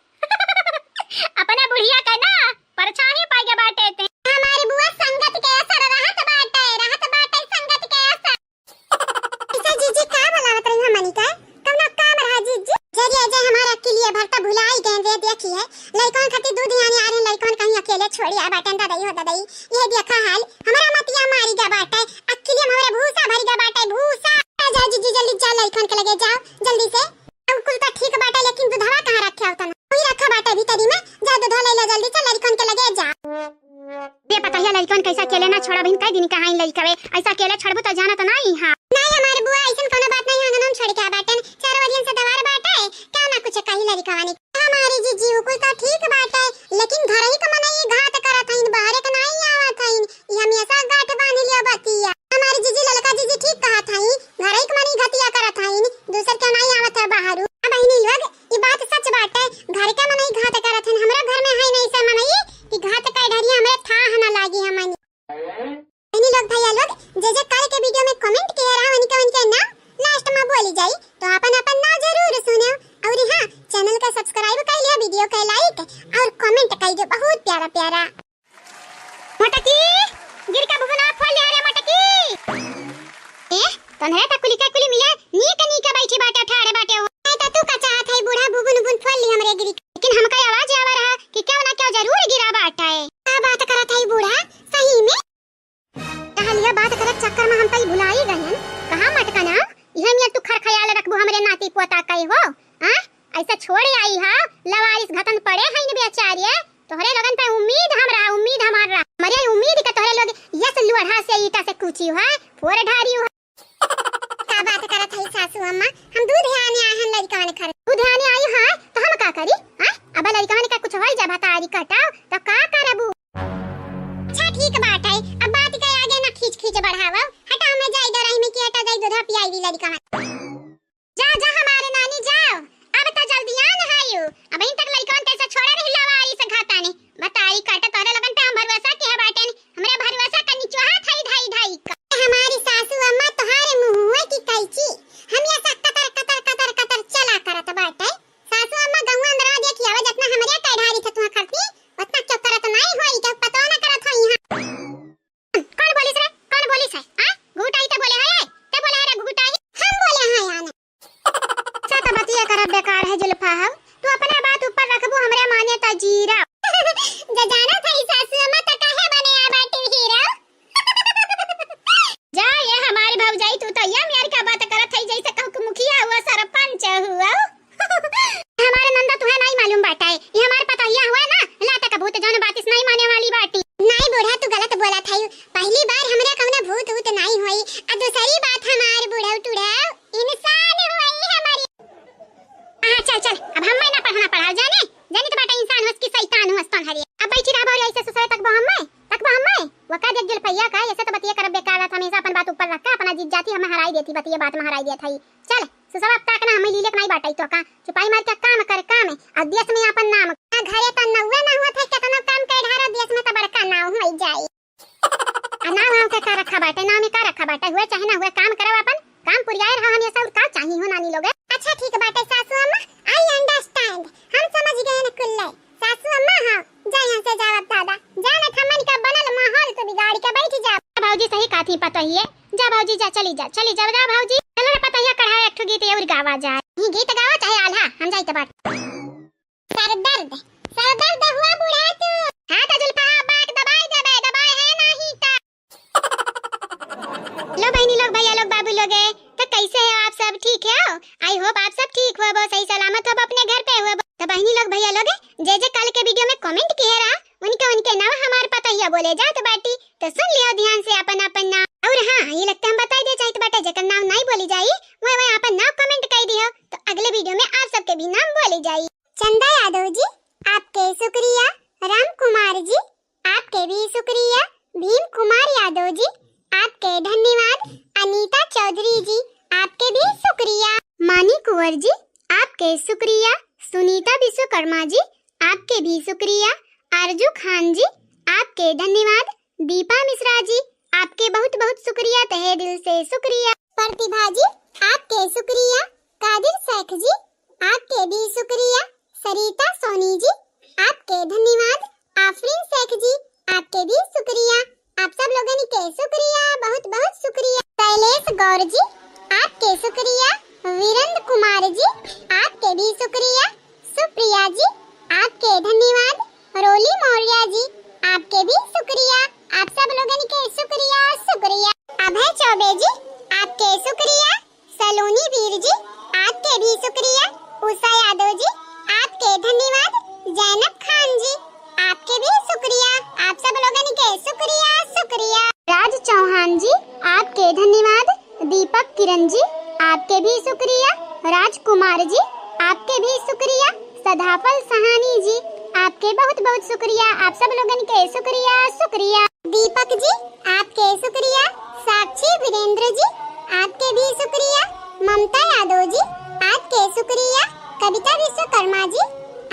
अपने बुढ़िया के ना परछाही पाइगे बाटे ते। हमारी बुआ संगत के असर रहत बाटे, रहत बाटे संगत के असर। ऐसा जीजी का बोलावत रही हमनी के? कौनो काम रहा जीजी? जरिया जे हमारा अकेलिए भर त भुलाई गए रे, देखी है। लइकन खातिर दूध यानी आ रहे, लइकन कहीं अकेले छोड़ी आ बाटन ददई हो ददई। ये देखा हाल, हमरा मतिया मारी गा बाटे, अखिलिया में हमरे भूसा भरी गा बाटे, भूसा। आ जा जीजी, जल्दी जा, लइकन के लगे जाओ, जल्दी से। अब कुल तो ठीक बाटे, लेकिन दुधवा कहाँ रखे हो तना? वही रखा बाटे भीतरी में, जा दुधवा ले ला जल्दी से, लइकन के लगे जा। ये पता है लइकन कैसा अकेले ना छोड़ा बहिन, कई दिन कहाँ लइकवे, ऐसा अकेले छोड़बू तो जाना तो नहीं। हाँ नहीं हमारे बुआ, ऐसन कोनो बात नहीं, आंगन में छोड़ के आ बाटन, चारों ओरियन से दवार बाटे, क्या ना कुछ कही लड़कवा ने। हमारी जीजी, उ कुल तो ठीक बाटे, लेकिन घर ही के मनई घात करत हईन, बाहरे के नाई आवत हईन। ई हमेशा गांठ बांध लिया Channel का subscribe कइ लिया, video का like और comment कइ दियो, बहुत प्यारा प्यारा। मोटकी, गिर के भुवना फोड़ लिया रे मोटकी। ए, तोहरे त कुली के कुली मिले, नीक नीक बैठी बाटे, ठाड़े बाटे हो। ए, त तू का चाहत है बूढ़ा भुवन भुवन फोड़ ली हमरे गिरी के? लेकिन हमका आवाज आवा रहा कि क्यों ना क्यों जरूर गिरा बाटे। का बात करत है बूढ़ा, सही में? कहलिया बात करत चक्कर में हम तई भुलाई गयन। कहाँ मटकना? इहे नियर तू खर ख्याल रखबू हमरे नाती पोता कई हो? आ? ऐसा छोड़े आई हा, लवारिस घतन पड़े हैं न बेचारे। तोहरे लोगन पे उम्मीद हम रहा, उम्मीद हमार रहा। हमरे उम्मीद के तोहरे लोग यस लोढ़ा से ईटा से कूची हा, फोर ढारी हा। का बात करत है सासू अम्मा? हम दूध आने आए हैं लड़कवन खर। दूध आने आई हा, तो हम का करी? हाँ? अब लड़कवन का कुछ होई जा भतारी कटाओ, तो का करबू? अच्छा ठीक बात है, अब बात के आगे ना खींच खींच बढ़ावा। हटा, हमें जाई दो रही में कि हटा जाई दूध पियाई दी लड़कवन। जा, जा हमारे नानी जाओ, अब तो जल्दी आन हायु। अबहिन तक लइकवन कैसे छोड़े रही लवारी से घातानी। बताई काटा तोहरे लोगन पे हम भरोसा किहे बाटेन, हमरे भरोसा का निचोहा थाई धाई धाई का। हमारी सासू अम्मा तोहारे मुँह की कैची, हम ये सब कतर कतर कतर कतर चला करत बाटे। सासू अम्मा गौवा अंदरवा देखी आवे, जितना हमरे कई ढारी से तुहाँ खरती, उतना क्यों करत नाई होई, क्यों पतो ना करत होई यहाँ। कौन बोलिस रे? कौन बोलिस है? आ? घुघुटाई ते बोले है रे? ते बोले है रे घुघुटाई? हम बोले हैं याने। अच्छा तो बतिया करब बेकार है जुल्फा हव। तू अपने बात ऊपर रखबू, हमरे माने त जीरा। जे जाना था ई सासू अम्मा त काहे बने आ बाटी हीरो। जा ये हमारी भौजाई, तू तो ये मेर का बात करत है जैसे कहू के मुखिया हुआ, सरपंच हुआ। हमारे नंदा तुहे नाई मालूम बाटा है, ये हमारे पतोहिया हुआ ना, लाटा का भूत जौन बातिस नाई माने वाली बाटी। नाई बूढ़ा, तू गलत बोलत है, पहली बार हमरे कौनो भूत वूत नाई होई। आ दूसरी बात, हमार बूढ़ा टूढ़ा इंसान होई हमारी। हाँ चल चल, अब हम ना पढ़ना पढ़ाओ जाने, जाने तो बाटा इंसान होस कि शैतान होस तोहरे। अब बैठी रह भौरी ऐसे सुसरे तक बो हम्मे, तक बो हम्मे। वका देख जुल्फैया का, ऐसे तो बतिया करब बेकार रहत, हमेशा अपन बात ऊपर रख के अपना जीत जाती हमें हराई देती, बतिया बात में हराई देत है। चल, सुसवा अब तक ना हमें लीले के नाई बाटई तो का, चुपाई मार के काम कर काम, आ देश में अपन नाम। आ घरे त नौवे ना हुआ था, केतना काम कर ढारा, देश में त बड़का नाव होई जाई। आ नाव, नाव के का रखा बाटे, नाव में का रखा बाटे, हुए चाहे ना हुए काम करब अपन, काम पुरियाए रहा हमेशा, और का चाही हो नानी लोग। अच्छा ठीक बाटे सासू अम्मा, I understand, हम समझ गए न कुल्ले। सासू अम्मा, हाँ, जा यहाँ से जाओ अब दादा, जा न हमन का बनल माहौल तू बिगाड़ के बैठ जा। भौजी सही कहती पतोहिए, जा भौजी जा, चली जा, चली जा, जा भौजी। चलो रे पतोहिया, कढ़ाओ एक ठो गीत और गावा जाए। ये गीत गावा चाहे आल्हा, हम जाइत बाटी। सर दर्द, सर दर्द हुआ बूढ़ा तू। हाँ तो जुल्फा बात दबाई देबे, दबाए है नाही ता। लो बहनी लोग, भैया लोग, बाबू लोग, तो कैसे हो आप सब? ठीक है हो? I hope आप सब ठीक हो, बहुत सही सलामत हो, अपने घर पे हो। तो बहनी लोग, भैया लोग, जे जे कल के video में comment किहे रहा, उनके उनके नाव हमार पतोहिया बोले जात बाटी, तो सुन लियो ध्यान से अपन अपन नाव। और हाँ, ये लगता हम बताई दे चाहित बाटे, जेकर नाव नाई बोली जाई, वह वह अपन नाव comment कर दियो, तो अगले video में आप सबके भी नाम बोली जाई। चंदा यादव जी, आपके शुक्रिया। राम कुमार जी, आपके भी शुक्रिया। भीम कुमार यादव जी, आपके धन्यवाद। अनीता चौधरी जी, आपके भी शुक्रिया। मानी कुंवर जी, आपके शुक्रिया। सुनीता विश्वकर्मा जी, आपके भी शुक्रिया। आरजू खान जी, आपके धन्यवाद। दीपा मिश्रा जी, आपके बहुत बहुत शुक्रिया, तहे दिल से शुक्रिया। प्रतिभा जी, आपके शुक्रिया। कादिर शेख जी, आपके भी शुक्रिया। सरिता सोनी जी, आपके धन्यवाद। आफरीन शेख जी, आपके भी शुक्रिया। आप सब लोगन के शुक्रिया, बहुत बहुत शुक्रिया। शैलेश गौर जी, आपके शुक्रिया। वीरेंद्र कुमार जी, आपके भी शुक्रिया। सुप्रिया जी, आपके धन्यवाद। रोली मौर्य जी, आपके भी शुक्रिया। आप सब लोगन के शुक्रिया, शुक्रिया। अभय चौबे जी, आपके शुक्रिया। सलोनी वीर जी, आपके भी शुक्रिया। उषा यादव जी, आपके धन्यवाद। जैनब खान जी, आपके भी शुक्रिया। आप सब लोगन के शुक्रिया, शुक्रिया। राज चौहान जी, आपके धन्यवाद। दीपक किरण जी, आपके भी शुक्रिया। राजकुमार जी, आपके भी शुक्रिया। सदाफल सहानी जी, आपके बहुत बहुत शुक्रिया। आप सब लोगन के शुक्रिया, शुक्रिया। दीपक जी, आपके शुक्रिया। साक्षी वीरेंद्र जी, आपके भी शुक्रिया। ममता यादव जी, आपके शुक्रिया। कविता विश्वकर्मा जी,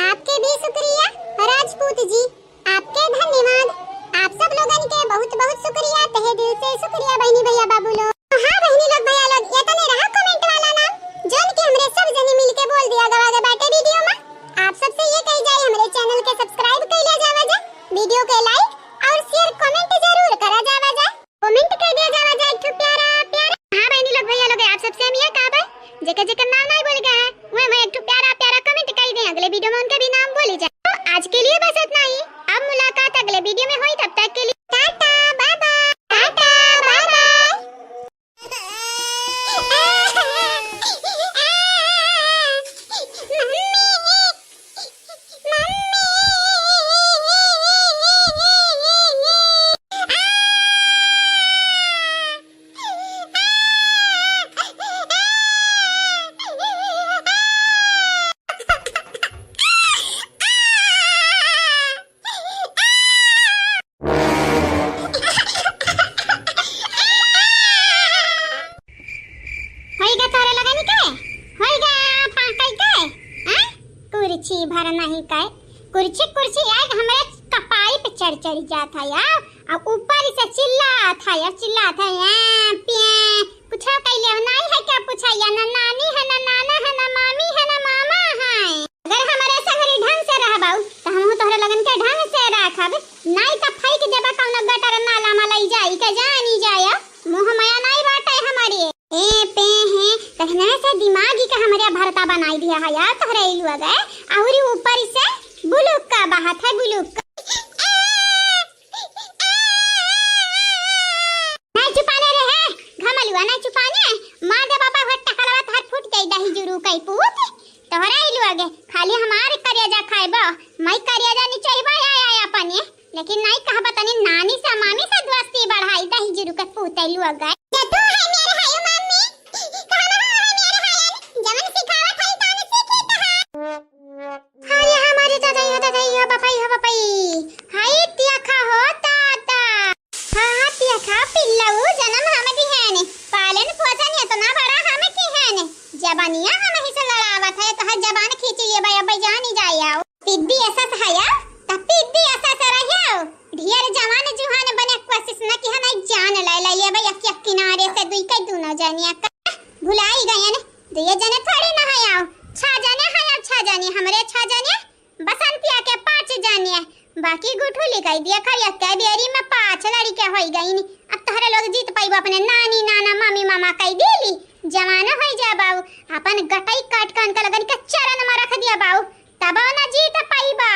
आपके भी शुक्रिया। राजपूत जी, आपके धन्यवाद। आप सब लोगन के बहुत बहुत शुक्रिया, तहे दिल से शुक्रिया बहनी भैया बाबू लोग। तो हाँ बहनी लोग भैया लोग, ये तने रहा comment वाला नाम, जौन के हमरे सब जने मिल के बोल दिया गवा दे बाटे video में। छी भर नहीं कहे, कुर्सी कुर्सी आए हमरे कपाई पे चढ़ चढ़ जात है यार। अब ऊपर से चिल्लात है यार, चिल्लात है, "ए, पे, कुछ कैले हो नहीं है क्या पूछा या ना नानी है, ना नाना है, ना मामी है, ना मामा है।" अगर हमरे संगरी ढंग से रहबाऊ, तो हमहू तोहरे लगन के ढंग से रखब, नहीं तो फेंक देबा कौनो गटर नाला में लई जाई के जानी जाया। मुँह मया नहीं बाटे हमरे। ए पे हैं, कखना से दिमाग ही का हमरे भरता बनाई दिया है यार तोहरे ई लोग है। अउरी ऊपर से बुलुक का बहात है, बुलुक का। नहीं चुपाने रे है, घमलुआ नहीं चुपाने। मार दे बाबा, हट टकलवा तोहर फूट जाई दही जुरू कई पूत। तोहरा ई लोग है, खाली हमार करेजा खाइबो, मैं करेजा निचोइबो आय आय अपने। लेकिन नहीं कहबा तनी नानी से मामी से दोस्ती बढ़ाई दही जुरू के पूत ई लोग है। ये तो है मेरे हायो मम्मी, कहना हो है मेरे हायन, जवन सिखावत है तवन सीखी कहा। हाय हमारे दादा, यो दादा, यो बपई, हो बपई। हाय तिया खा हो दादा। हाँ, हाँ, तिया खा पिल्लऊ, जनम हम दिहन। पालन पोषण इतना बड़ा हम किहन। जबानिया हम ही से लड़ावत है, तोहर जबान खींची ये बया, बया जानी जाए आओ। पिद्दी ऐसा से हया, त पिद्दी ऐसा से रहियो। ढेर जवान जुहान बने कोशिश न किहा, नहीं जान ले ले ये बया, एक किनारे से दुई के दोनों जनिया का। भुलाई गयन, दुई जने थोड़ी ना हया, छह जने हया, छह जने हमरे छह जने। बसंतिया के पाँच जने, बाकी गुठुली कई दिया खड़ी, एक बेरी में पाँच लड़िके होई गईनी। अब तोहरे लोग जीत पाइबो अपने नानी, नाना, मामी, मामा कई देली। जवान होई जा बाऊ, अपन गटई काट के उनका लगन के चरण में रख दिया बाऊ, तब ना जीत पाइबा।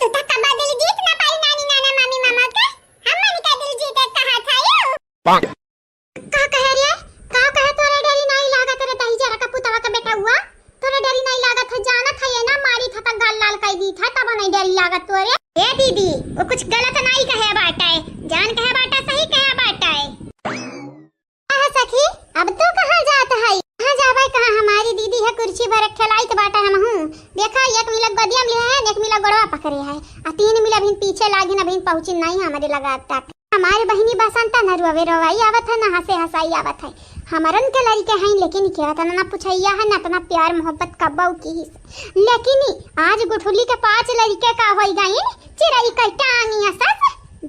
तू तो कबा दिल जीत ना पाई नानी, नाना, मामी, मामा के। हम मन का दिल जीते कहा था यू। का कहे रे? का कहे? तोरे डरी नाई लागत रे दही जरा का पुतवा का बेटा हुआ? तोरे डरी नाई लागत है, जानत है ये ना मारी था त गाल लाल कई दी था, तब नहीं डरी लागत तोरे। ए दीदी, वो कुछ गलत नाई कहे बाटे, जान कहे बाटे, सही कहे बाटे। कहा सखी, अब तू कहाँ जात है? कहाँ जाबे कहाँ, हमारी दीदी है कुर्सी पर खेलाइत बाटे हमहू। देखा एक मिला गदिया में है, एक मिला गोड़वा पकड़े है, आ तीन मिला अभी पीछे लागिन, अभी पहुँची नहीं हमारे लगा तक। हमार बहिनी बसंता न रोवे रोवाई आवत है, न हंसे हंसाई आवत है। हमरन के लड़िके हैं, लेकिन केवत न, न पुछैया है, न इतना प्यार मोहब्बत कब्बऊ की। लेकिन आज गुठुली के पाँच लड़िके का होई गईन, चिरई के टांग असस।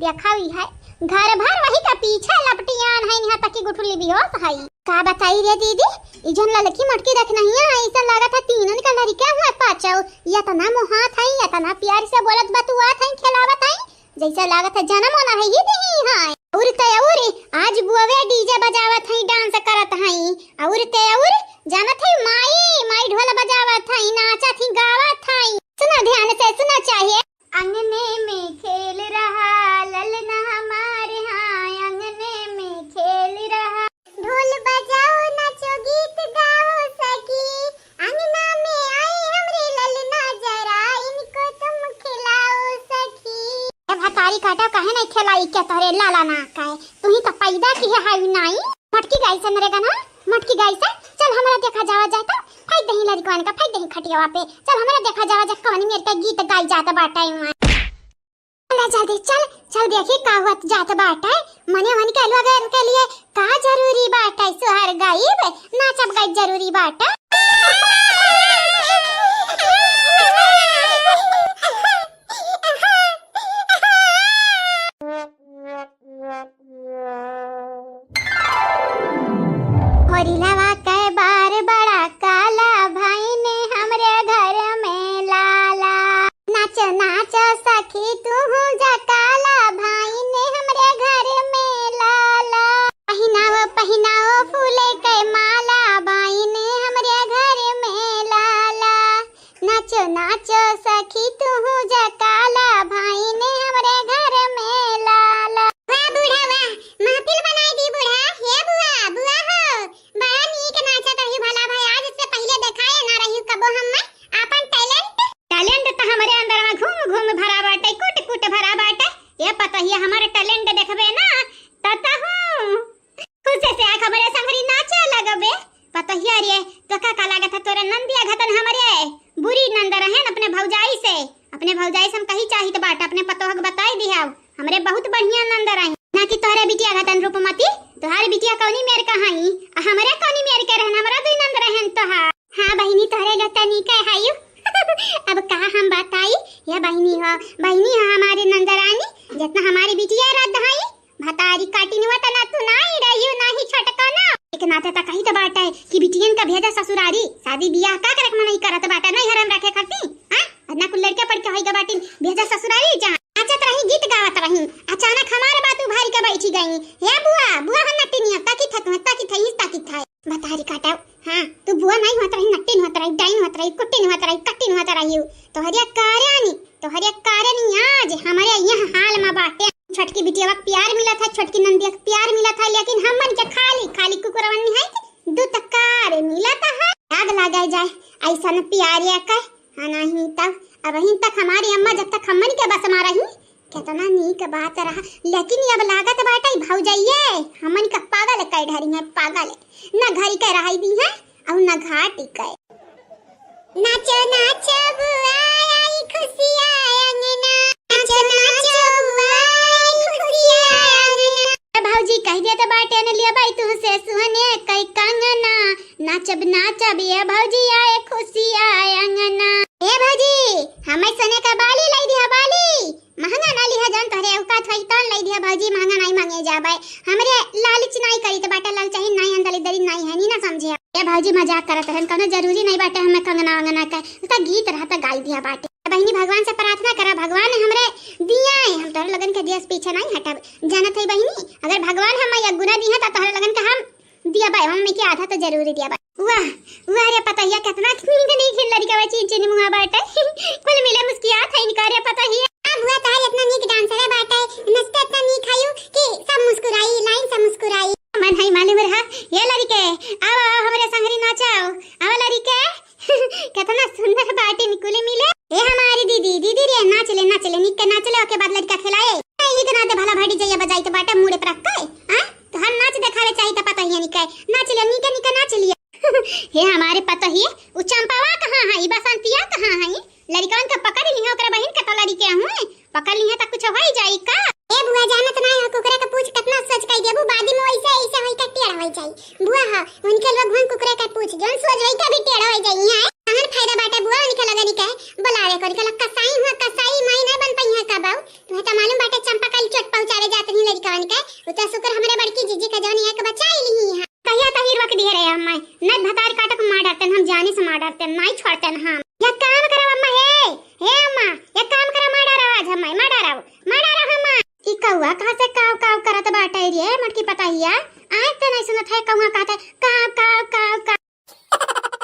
देखा हुई है, घर भर वही का पीछे लपटियान है, यहाँ तक कि गुठुली बेहोश है। का बताई रे दीदी, ई जन ललकी मटकी रख नहीं है, ऐसा लागत है तीनन का लड़िके हुए पाँचौ। इतना मोहात है, इतना प्यार से बोलत बतुआत है, खेलावत है, जैसे लागत है जनम होना है ही नहीं है। और ते और आज बुआवे डीजे बजावत है, डांस करत है। और ते और जानत है माई, माई ढोल बजावत है, नाचत है, गावत है। सुना ध्यान से, सुना चाहिए। अंगने में खेल रहा ललना हमारे, हाँ, अंगने में खेल रहा। ढोल बजाओ, नाचो, गीत गाओ सखी, अंगना में आई हमरे ललना, जरा इनको तुम खिलाओ सखी। ए भतारी काटा, काहे नहीं खेलाई क्या तोहरे लाला ना काहे? तू ही तो पैदा की है हाई नाई। मटकी गाई से मेरे गना, मटकी गाई से। चल हमरा देखा जावा जाए तो, फेंक दही लड़कवान का, फेंक दही खटियावा पे। चल हमरा देखा जावा जाए कौन मेरे का गीत गाई जात बाटे वहाँ। चल जल्दी चल, चल देखी का हुआ जात बाटे। मने मन के लोगन के लिए का जरूरी बाटे सुहार गाइब, नाचब गाइब जरूरी बाटे। होरिलवा के बार बड़ा काला, भाई ने हमरे घर में लाला। नाच नाच सखी तू हूँ जकाला, भाई ने हमरे घर में लाला। पहिनाओ पहिनाओ फूले के माला, भाई ने हमरे घर में लाला। नाचो नाचो सखी तू हूँ जकाला, भाई ने हमरे घर में लाला। वाह बूढ़ा वाह, महफिल बनाई दी बूढ़ा। हे बुआ, बुआ हो, बड़ा नीक नाचत रही भला भाई, आज इससे पहले देखाए ना रही कबो हम आपन talent। Talent त हमरे अंदर में घूम घूम भरा बाटे, कुट कुट भरा बाटे। ये पतोहिया हमारे talent देखबे ना, त तहूँ खुशी से आँख हमरे संगरी नाचे लगबे। पतोहिया रे, तो का, का लागत है तोरे नंदिया घतन हमरे बुरी नंद रहन अपने भौजाई से। अपने भौजाई से हम कही चाहित बाट, अपने पतोह के बताई दिहाव, हमरे बहुत बढ़िया नंद रही। ना कि तोहरे बिटिया घतन रूपमती, तोहार बिटिया कौनी मेर का हई, आ हमरे कौनी मेर के रहन, हमरा दुई नंद रहन तोहार। हाँ बहिनी, तोहरे लो तनी के हायु। अब बहिनी है हमारी नंदरानी, जितना हमारी बिटिया रद्द हई, भतारी काटिन हुआ त ना तू नाही रहियो, नाही छटका ना। एक नाते त कही त बाटे कि बिटियन का भेजा ससुरारी, शादी बियाह का करे के मनई करत बाटे, नहीं हरम रखे खाती, हाँ? इतना कुल लड़के पढ़ के होई गा बाटिन, भेजा ससुरारी जहाँ। नाचत रही, गीत गावत रही, अचानक हमारे बात उभारी के बैठी गई, "हे बुआ, बुआ हो नटिनिया, ताकी थे तुम्हें, ताकी थे, इस ताकी थे।" भतारी काटा, हाँ, तू बुआ नहीं होत रही, नट्टी होत रही, डाइन होत रही, कुट्टी होत रही, कट्टी होत रही हो। तोहरिया कारे आनी, तोहरिया कारे नी आज हमरे यह हाल मा बाटे। छोटकी बिटिया का प्यार मिला था, छोटकी नंदिया का प्यार मिला था, लेकिन हमन के खाली, खाली कुकुरवन नहीं है कि दू तकार मिला था। आग लगा जाए ऐसा न प्यारिया का, हाँ नहीं तब, अबहिन तक हमारी अम्मा जब तक हमन के बस मा रही, केतना नीक बात रहा, लेकिन अब लागत बाटे भौजइये हमन का पागल कइ डरिहैं, पागल। न घरी के रहइ दिहैं अउ न घाटी के। नाचो नाचो बुआ आई खुशिया अंगना, नाचो नाचो बुआ आई खुशिया अंगना। ए भौजी कहि देत बाटे न लेबै तुहसे सोने कइ कंगना, नाचब नाचब ए भौजी आए खुशिया अंगना। ए भौजी, हमें सोने का बाली लइ दिहा बाली। महंगा ना लिहा, जौन तोहरे औकात होई तौन लइ दिहा भौजी, महंगा नाहीं मांगे जाबे। हमरे लालच नाहीं करी त बाटे, लालचही नाहीं, हम दलिद्दरी नाहीं है, नी ना समझे। ए भौजी मजाक करत रहन, कौनो जरूरी नाहीं बाटे हमें कंगना वंगना के, त गीत रहा त गाई दिहा बाटे। बहिनी भगवान से प्रार्थना करा, भगवान हमरे दिया है, हम तोहरे लोगन के दिया से पीछे नाहीं हटब। जानत है बहिनी, अगर भगवान हमें एक गुना दिहा त तोहरे लोगन के हम दिया बाय, मम्मी के आधा तो जरूरी दिया बाय। वाह, वाह रे पतोहिया, केतना नीक नीक लड़िका बा, चीन चीन मुहा बाटे। कुल मिले मुस्कियात है इनका रे पतोहिया। अब हुआ तार इतना नीक डांसर बाटे, नचते इतना नीक हयू कि सब मुस्कुराई, लाइन से मुस्कुराई। मन है मालूम रहा, ये लड़िके, आओ, आओ, हमरे संगरी नाचाओ, आओ लड़िके। केतना सुंदर बाटे निकुले मिले। ए हमारी दीदी, दीदी रे, नाच ले, नाच ले, निक के नाच ले, ओके बाद लड़िका खेलाए। ए, ई गाना दे भला भड़ी जइया बजाई त बाटे मुड़े पर रख के, हाँ? तो हम नाच देखावे चाही त पतोहिया निके, नाच ले, निके, निके नाच लिया। हे हमारे पतोहिए, उ चंपावा कहाँ है, ई बसंतिया कहाँ है? लड़िकवन के पकड़ लिहे, ओकरा बहिन के तो लड़िके हुए, पकड़ लिहे त कुछ होई जाई का? ए बुआ, जानत नाहीं हो, कुकुरे के पूछ केतना सोच कई देबू, बादी में वैसे ऐसे होई के टेढ़ होई जाई। बुआ ह, उनके लोग हुन कुकुरे के पूछ, जौन सोच होई के भी टेढ़ होई जाई। यहाँ कहन फायदा बाटे बुआ, उनके लगे निके बोलावे को, उनके लग कसाई हुआ, कसाई माई ना बन पई है का बाऊ? तुम्हें तो मालूम बाटे चंपा कल चोट पहुँचावे जात रही लड़िकवन के, उ तो शुक्र हमरे बड़की जीजी का जौन एक बचाई ली है। कहिया तही रोक दिहे रहे हम्मे, नहीं भतार काटक मार डरतेन, हम जाने से मार डरतेन, नहीं छोड़तेन हम। या काम करा अम्मा, हे, हे अम्मा, या काम करा, मार डारा आज हम्मे, मार डारा, मार डारा अम्मा। ई कौआ कहाँ से काव काव करत बाटे रे, मोटकी पतोहिया? आज त नहीं सुनत है कौआ कहत है, काव, काव, काव, काव।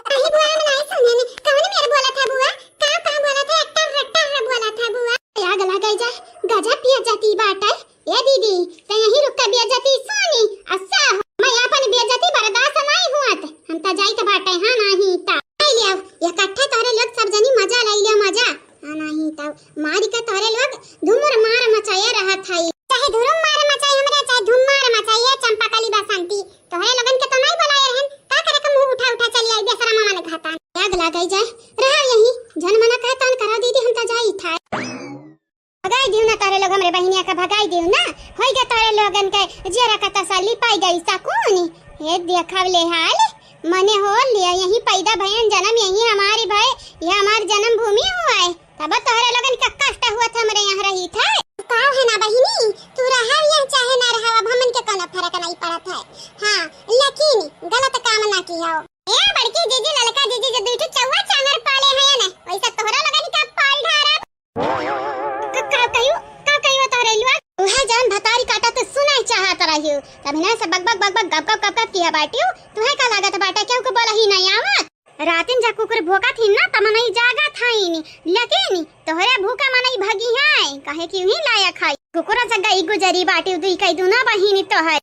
अरे बुआ, हम नहीं सुने ने, कौन मेरे बोलत है बुआ? काव, काव बोलत है, अट्टर, रट्टर बोलत है बुआ। आग लग जा, गजब पिया जाती बाटे। ए दीदी, त यहीं रुक के बेइज्जती सुनी। अच्छा, मैं अपन बेइज्जती बर्दाश्त नहीं हुआ त हम त जाइत बाटे, हाँ नहीं त। ले लियो, इकट्ठे तोहरे लोग सब जनी मजा ले लियो, मजा। हाँ नहीं त मारी के तोहरे लोग धुमुर मार मचाए रहत है। चाहे धुरुम मार मचाई हमरे, चाहे धुम मार मचाई, ये चंपा कली बसंती। तोहरे लोगन के तो नहीं बुलाए रहन, का करे के मुंह उठा उठा चली आई बेसरा मामा ले कहता। आग लागे जाए, रहा यहीं, जन मना कहता करा दीदी, हम त जाइत है। भगाई दियो ना तोहरे लोग हमरे बहिनिया का, भगाई दियो ना। होई गया तोहरे लोगन के जियरा का तसल्ली, पाई गई सकून। हे देखव ले हाल, मने हो लिया यहीं पैदा भयन, जन्म यहीं हमारी भय, ये हमार जन्मभूमि हुआ है। तब तोहरे लोगन का कष्ट हुआ था हमरे यहाँ रही था। का है ना बहिनी, तू रहा यहाँ चाहे ना रहा, अब हमन के कोनो फर्क नहीं पड़त है। हाँ, लेकिन गलत काम ना किया हो। ए बड़की जीजी, ललका जीजी, जो दुई ठो चौवा चांगर पाले हैं ना, वैसे तोहरा लोगन का पाल ढारब। का, का कहियो, का कहियो तोहरे लुआ? उहे जौन भतारी काटा तो सुने चाहत रहियो। तब हिना से बक बक बक बक गप गप गप गप किया बाटियो। तुहे का लागत बाटे केहू को बोला ही नहीं आवत? रातिन जा कुकुर भोंकत ही ना त मनई जागत हईन। लेकिन तोहरे भूखा मनई भगी है, काहे कि उही लायक है। कुकुर से गई गुजरी बाटियो दुई कई दुना बहिनी तोहर।